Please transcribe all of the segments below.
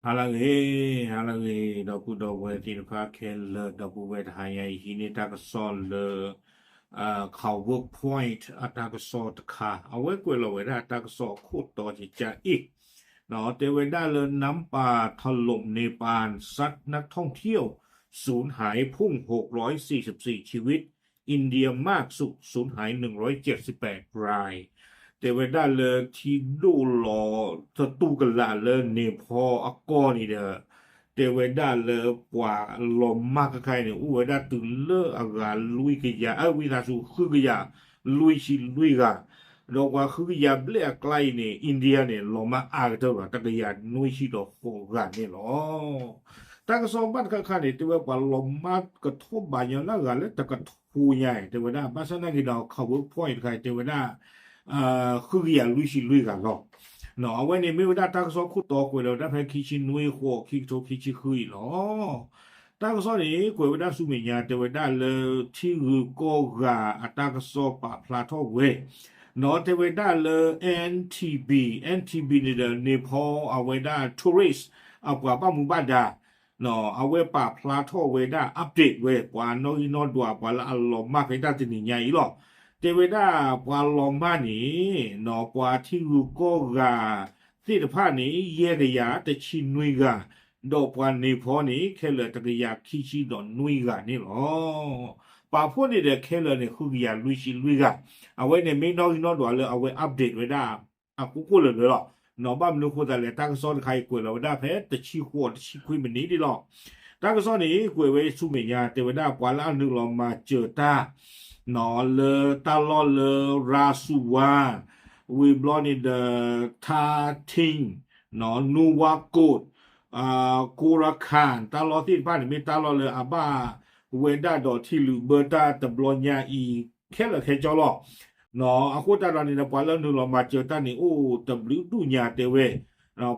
ဟါလၢအဂ့ၤ, ဟါလၢအဂ့ၤ ဒီပုၢ်ဒီဝဲၢ်သ့ၣ်တဖၣ်ခဲလၢာ်, ဒီပုၢ်ဝဲၢ်တဟါညါအံၤ ဟံးန့ၢ်တၢ်ကစီၣ်လၢ Cowboy Point အတၢ်ကစီၣ်တခါ, အဝဲကွဲးလီၤဝဲဒၣ်တၢ်ကစီၣ်အခိၣ်တီကကါအ့ၣ်, တဲဝဲဒၣ်လၢ น้ำป่าถล่มเนปาล ซัดนักท่องเที่ยวสูญหายพ่วงหกร้อยสี่สิบสี่ชีวิต อินเดียมากสุด สูญหายหนึ่งร้อยเจ็ดสิบแปดราย တဲဝဲဒၣ်လၢထံဒိၣ်လီၤသတူၢ်ကလာ်လၢန့ၣ်ဖီအကီၢ်န့ၣ်ဒီး တဲဝဲဒၣ်လၢပှၤလီၤမၢ်ခဲခါအံၤန့ၣ် အိၣ်ဝဲဒၣ်တုၤလၢအဂၤလွံၢ်ကယၤ, အဝံသးစူၤ ဃုကယၤလွံၢ်ဆံလွံၢ်ဂၤ, ဒီးပှၤဃုကယၤဘျဲၣ်အကျါအံၤန့ၣ် India န့ၣ် လီၤမၢ်အါကတၢၢ်လီၤ တကယၤနွံဆံဒီးဃိးဂၤန့ၣ်လီၤ. တၢ်ကစီၣ်ဘၣ်တခါခါန့ၣ် တဲဝဲပှၤလီၤမၢ်ကထိဘးညီလၢအဂၤလၢတကထိညါအံၤ တဲဝဲဒၣ် ဘၣ်ဆၣ်နာ်က့ဒီး Cowboy Point တခါအံၤ တဲဝဲဒၣ် ဃုကယၤလွံၢ်ဆံလွံၢ်ဂၤလီၤ. အဝဲန့ၣ်မ့ၢ်ဝဲဒၣ်တၢ်ကစီၣ်ခိၣ်တီကွဲးလီၤဝဲဒၣ်ဖဲခံဆံနွံဃိး ခံကထိခံဆံဃုအံၤလီၤ. တၢ်ကစီၣ်န့ၣ် ကွဲးဝဲဒၣ်ဆူမဲာ်ညါ တဲဝဲဒၣ်လၢထံဂုၤကီၢ်ဂၤအတၢ်ကစီၣ်ပာ်ဖျါထီၣ်ဝဲ, ဒီးတဲဝဲဒၣ်လၢ N T B, N T B န့ၣ်ဒီး န့ၣ်ဖီအဝဲဒၣ် tourist အပှၤဘၣ်မူဘၣ်ဒါ အဝဲပာ်ဖျါထီၣ်ဝဲဒၣ် update ဝဲ ပှၤနီၣ်ဂံၢ်နီၣ်ဒွး ပှၤလၢအလီၤမၢ်ဖဲတၢ်တနံၤညါအံၤလီၤ. တဲဝဲဒၣ်ပှၤလီၤမၢ်န့ၣ် ပှၤထံဂုၤကီၢ်ဂၤသ့ၣ်တဖၣ်န့ၣ် ယဲၢ်ကယၤတဆံနွံဂၤ, ဒီးပှၤန့ၣ်ဖီန့ၣ် ခဲလၢာ်တကယၤခံဆံဒီးနွံဂၤန့ၣ်လီၤ. ပာ်ဖှိၣ်န့ၣ်ဒီးခဲလၢာ်န့ၣ် ဃုကယၤလွံၢ်ဆံလွံၢ်ဂၤ, အဝဲန့ၣ်မ့ၢ်နီၣ်ဂံၢ်နီၣ်ဒွးလၢအဝဲ update ဝဲဒၣ် အကိၣ်ကိၣ်လၢာ်လၢာ်လီၤ. ဘၣ်မနုၤအဃိသတးလဲၣ် တၢ်ကစီၣ်တခါအံၤကွဲးလီၤဝဲဒၣ်ဖဲတဆံဃိးတဆံခွံမံးနံးဒ်လီၤ. တၢ်ကစီၣ်န့ၣ် ကွဲးဝဲဆူမဲာ်ညါ တဲဝဲဒၣ်ပှၤလၢအနုာ်လီၤမၤစၢၤတၢ် လၢတၢ်လီၢ်လၢ ရၤစူၤဝါ, ဝံၤဘျီန့ၣ်ဒီး ထါထံၣ်, နူဝါကိး, ကိရခၢၣ် တၢ်လီၢ်သ့ၣ်တဖၣ်န့ၣ် မ့ၢ်တၢ်လီၢ်လၢအဘၣ်ဝဲဒၣ်ဒီးထံလုာ်ဘၢတၢ်တဘျီညါအံၤ ခဲလၢာ်ခဲဆ့လီၤ. အဃိသတးဒီးန့ၣ်ဒီး ပှၤလၢနုာ်လီၤမၤစၢၤတၢ်န့ၣ် အိၣ်တဘျုးဒူၣ်ညါတဲဝဲ,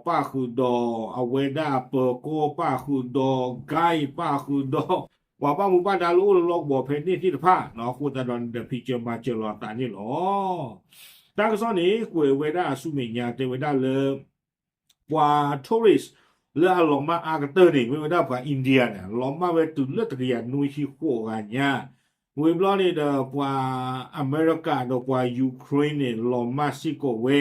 ပၣ်ဃုာ်ဒီးအဝဲဒၣ်ပၢၤကီၢ် ပၣ်ဃုာ်ဒီး guide ပၣ်ဃုာ်ဒီး ပှၤဘၣ်မူဘၣ်ဒါလၢအိၣ်လၢလီၢ်ကဝီၤဖဲန့ၣ်သ့ၣ်တဖၣ်, အဃိသတးဒီးန့ၣ်ဒီး ဖံးစၢၤမၤစၢၤလီၤအသးန့ၣ်လီၤ. တၢ်ကစီၣ်န့ၣ် ကွဲးဝဲဒၣ်ဆူမဲာ်ညါ တဲဝဲဒၣ်လၢ ပှၤ tourist လၢအလီၤမၢ်အါကတၢၢ်န့ၣ် မ့ၢ်ဝဲဒၣ်ပှၤ India န့ၣ် လီၤမၢ်ဝဲတုၤလၢတကယၤနွံဆံဃိးဂၤညါ, ဝံၤဘျီန့ၣ်ဒီးပှၤ အမဲရကၤဒီးပှၤ Ukraine န့ၣ် လီၤမၢ်စ့ၢ်ကီးဝဲ,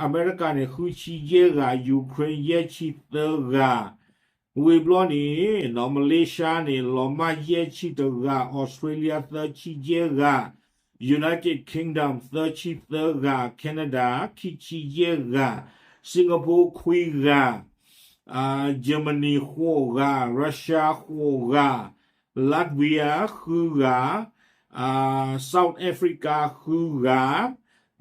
အမဲရကၤန့ၣ် ဃုဆံယဲၢ်ဂၤ, Ukraine ယဲၢ်ဆံသၢဂၤ, ဝံၤဘျီန့ၣ် Malaysia န့ၣ် လီၤမၢ်ယဲၢ်ဆံတဂၤ, Australia သၢဆံယဲၢ်ဂၤ, United Kingdom သၢဆံသၢဂၤ, Canada ခံဆံယဲၢ်ဂၤ, Singapore ခွံဂၤ, Germany ဃိးဂၤ, Russia ဃိးဂၤ, Latvia ဃုဂၤ, South Africa ဃုဂၤ,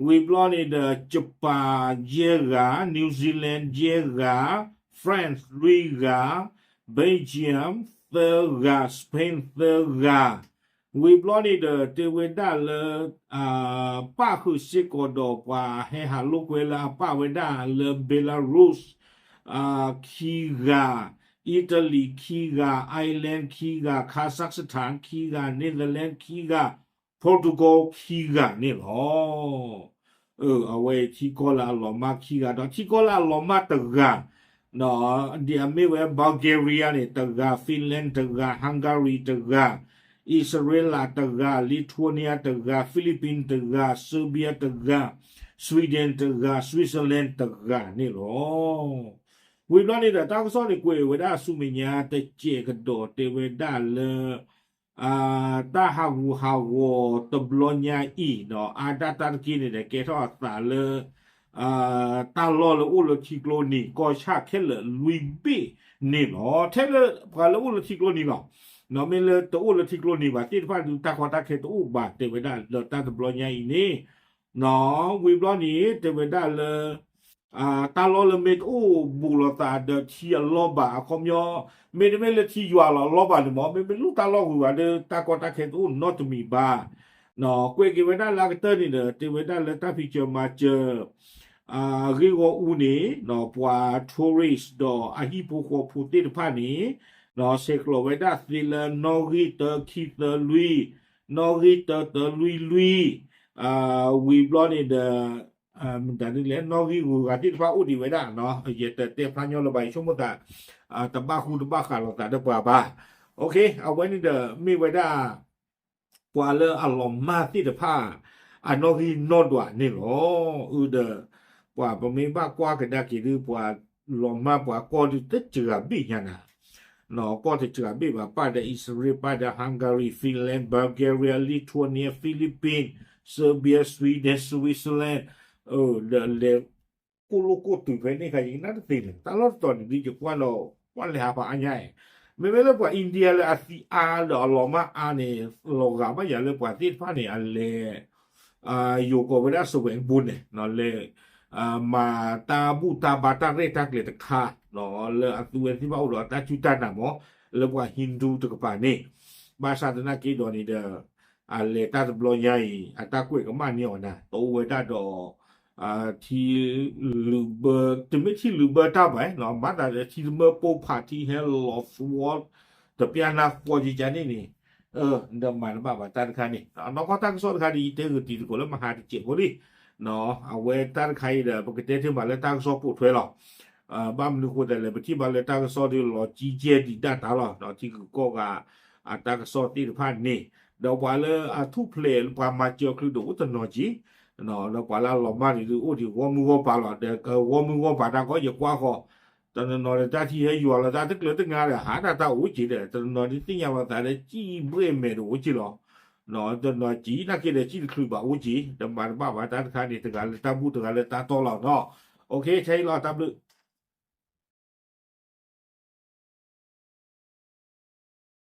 ဝံၤဘျီန့ၣ်ဒီး Japan ယဲၢ်ဂၤ, New Zealand ယဲၢ်ဂၤ, France လွံၢ်ဂၤ, Belgium သၢဂၤ, Spain သၢဂၤ, ဝံၤဘျီန့ၣ်ဒီး တဲဝဲဒၣ်လၢ ပၣ်ဃုာ်စ့ၢ်ကီးဒီးပှၤဟဲဟးလိာ်ကွဲလၢအပၣ်ဝဲဒၣ်လၢ Belarus ခံဂၤ, Italy ခံဂၤ, Ireland ခံဂၤ, Kazakhstan ခံဂၤ, Netherlands ခံဂၤ, Portugal ခံဂၤန့ၣ်လီၤ. အဝဲထံကီၢ်လၢအလီၤမၢ်ခံဂၤဒီး ထံကီၢ်လၢအလီၤမၢ်တဂၤ ဒ်အမ့ၢ်ဝဲ Bulgaria န့ၣ် တဂၤ, Finland တဂၤ, Hungary တဂၤ, Israel တဂၤ, Lithuania တဂၤ, Philippines တဂၤ, Serbia တဂၤ, Sweden တဂၤ, Switzerland တဂၤန့ၣ်လီၤ. ဝံၤဘျီန့ၣ်ဒီး တၢ်ကစီၣ်န့ၣ်ကွဲးဝဲဒၣ်ဆူမဲာ်ညါတစဲးကဒီးတဲဝဲဒၣ်လၢ တၢ်ဟးဂူာ်ဟးဂီၤတဘျီညါအံၤ အါဒၣ်တၢ်တက့ၢ်န့ၣ်ဒီး ကဲထီၣ်အသးလၢ တၢ်လီၢ်လၢအိၣ်လၢထံကျိနံၤ ကီၢ်ဆၣ်ခဲလၢာ်လွံၢ်ဘ့ၣ်န့ၣ်လီၤ. ထဲလၢပှၤလၢအိၣ်လၢထံကျိနံၤလီၤ. မ့ၢ်လၢတအိၣ်လၢထံကျိနံၤဘၣ်သ့ၣ်တဖၣ်ဒုး တၢ်ကီတၢ်ခဲတအိၣ်ဘၣ် တဲဝဲဒၣ်လၢတၢ်တဘျီညါအံၤန့ၣ် ဝံၤဘျီန့ၣ် တဲဝဲဒၣ်လၢ တၢ်လီၢ်လၢမ့ၢ်တအိၣ်ဘူးလိာ်သးဒီးထံအလီၢ်ဘၣ်အခီပညီ, မ့တမ့ၢ်လၢထံယွၤလီၤအလီၢ်ဘၣ်န့ၣ်မ့ၢ် မ့မ့ၢ်လူၢ်တၢ်လီၢ်ဝံၤဘၣ်ဒီး တၢ်ကီတၢ်ခဲတအိၣ်နီတမံၤဘၣ်. ကွဲးက့ၤဝဲဒၣ်လၢအကတၢၢ်န့ၣ်ဒီး တဲဝဲဒၣ်လၢတၢ်ဖံးစၢၤမၤစၢၤ အဂ့ၢ်ဂီၢ်အူန့ၣ် ပှၤ tourist ဒီးအဟံၣ်ဖိဃီဖိသ့ၣ်တဖၣ်န့ၣ် ဆဲးကျိးဝဲဒၣ်သ့လၢနီၣ်ဂံၢ်တၢခံသၢလွံၢ်, နီၣ်ဂံၢ်တၢတၢလွံၢ်လွံၢ်, ဝံၤဘျီန့ၣ်ဒီး မတၤဒ်လဲၣ် နီၣ်ဂံၢ်ဂုၤဂၤသ့ၣ်တဖၣ်အိၣ်ဒံးဝဲဒၣ်, ယတတဲဖျါညီလၢၤဘၣ် ယဆိကမိၣ်သး တဘၣ်ဃူတဘၣ်ဃးလိာ်သးဒီးပှၤဘၣ်. အဝဲန့ၣ်ဒီးမ့ၢ်ဝဲဒၣ် ပှၤလၢအလီၤမၢ်သ့ၣ်တဖၣ် အနီၣ်ဂံၢ်နီၣ်ဒွးန့ၣ်လီၤ. အၢဒီး ပှၤပမ့ၢ်ဘၣ်ကွၢ်ကဒါက့ၤဒုး ပှၤလီၤမၢ်ပှၤကီၢ်ဒုးတစှၤဘ့ၣ်ညါနၤ, ကီၢ်တစှၤဘ့ၣ်ဘၣ် ပၣ်ဒီး အံၣ်စရ့လး ပၣ်ဒီး Hungary, Finland, Bulgaria, Lithuania, Philippines, Serbia, Sweden, Switzerland, ဒီးလဲၤ ကိၣ်လိၣ်ကိၣ်တုၤဖဲန့ၣ်ခါ ယကနၣ်တသ့န့ၣ် တၢ်လီၢ်တတီၤန့ၣ်ဒုး ယကွၢ်ဒီး ပှၤလဲၤဟးဖးအါညါအံၤ, မ့မ့ၢ်လၢပှၤအ့ဒံယါလၢအသံအါဒီးအလီၤမၢ်အါန့ၣ် လီၤဂာ်ဘၣ်ယၤလၢပှၤသ့ၣ်တဖၣ်န့ၣ် အလဲၤ ယိၤကိးဝဲဒၣ် စဝဲးဘိၣ်န့ၣ် လဲၤ မၤတၢ်ဘူၣ်တၢ်ဘါတၢ်ရဲၣ်တၢ်ကျဲၤတခါ လၢအသုဝဲသ့ၣ်တဖၣ်အိၣ်ဒီးအတၢ်စူၢ်တၢ်နာ်မး လၢပှၤ Hindu တကပၤန့ၣ်, ဘၣ်ဆၣ်သနာ်က့ဒီးန့ၣ်ဒီး အလဲၤတၢ်တဘျီညါအံၤ အတၢ်ကွဲးကမၣ်န့ၢ်အီၤနၤ တအိၣ်ဝဲဒၣ်ဒီး ထံလုာ်ဘၢ တမ့ၢ်ထံလုာ်ဘၢတၢ်ဘၣ်နီၤ မၤသးဒီးထံတမၢပိၢ်ဖးထံဟဲလီၤသဝီ တပျၢ်နၢ်ဃီကကန့ၣ်န့ၣ် ဒီးမၤတဘၣ်ဘၣ်တၢ်တခါန့ၣ် နီၢ်ကီၢ်တၢ်ကစီၣ်တခါဒီး ယတဲဂုာ်တံၤသကိးလၢမဟါတစဲးဖိလံ အဝဲတၢ်တခါအံၤဒီး ပကတဲတ့ၢ်မးလၢတၢ်ကစီၣ်ပိာ်ထွဲလီၤ. ဘၣ်မနုၤဃိသတးလဲၣ် ပထံၣ်ဘၣ်လၢတၢ်ကစီၣ်ဒုးလီၤကံကဲဒံးဒၣ်တၢ်လီၤ ထံဂုၤကီၢ်ဂၤ အတၢ်ကစီၣ်သ့ၣ်တဖၣ်န့ၣ် ဒီးပှၤလၢအထူၣ်ဖျဲးပှၤမၤစၢၤအီၤချုးဒီးအိၣ်တနီၤက့ၤ ဒီးပှၤလၢအလီၤမၢ်န့ၣ်ဒုးအိၣ်ဒံးဂီၢ်မုၢ်ဂီၢ်ပၤလီၤ ဒီးဂီၢ်မုၢ်ဂီၢ်ပၤတၢ်ကီယကွၢ်ဃီ တနီၤနီၤဒီးတၢ်ထံၣ်ဟဲယွၤလီၤတၢ်တကျၢၤတငါဒီး ဟးဒၣ်တၢ်အိၣ်က့ၤဒီး တနီၤဒုးသ့ၣ်ညါလီၤသးဒီးစံၣ်ဘှဲၣ်မဲာ်ဒီးအိၣ်က့ၤလီၤ တနီၤကံနာ်က့ၤဒီးစံၣ်တချုးဘၣ်အိၣ်က့ၤ ဒီးမၤတဘၣ်ဘၣ်တၢ်တခါန့ၣ် တဂၤလၢတၢ်ဘူၣ်တဂၤလၢတၢ်တီလီၤနီၤ ခဲအံၤလီၤ တၢ်ဘျုး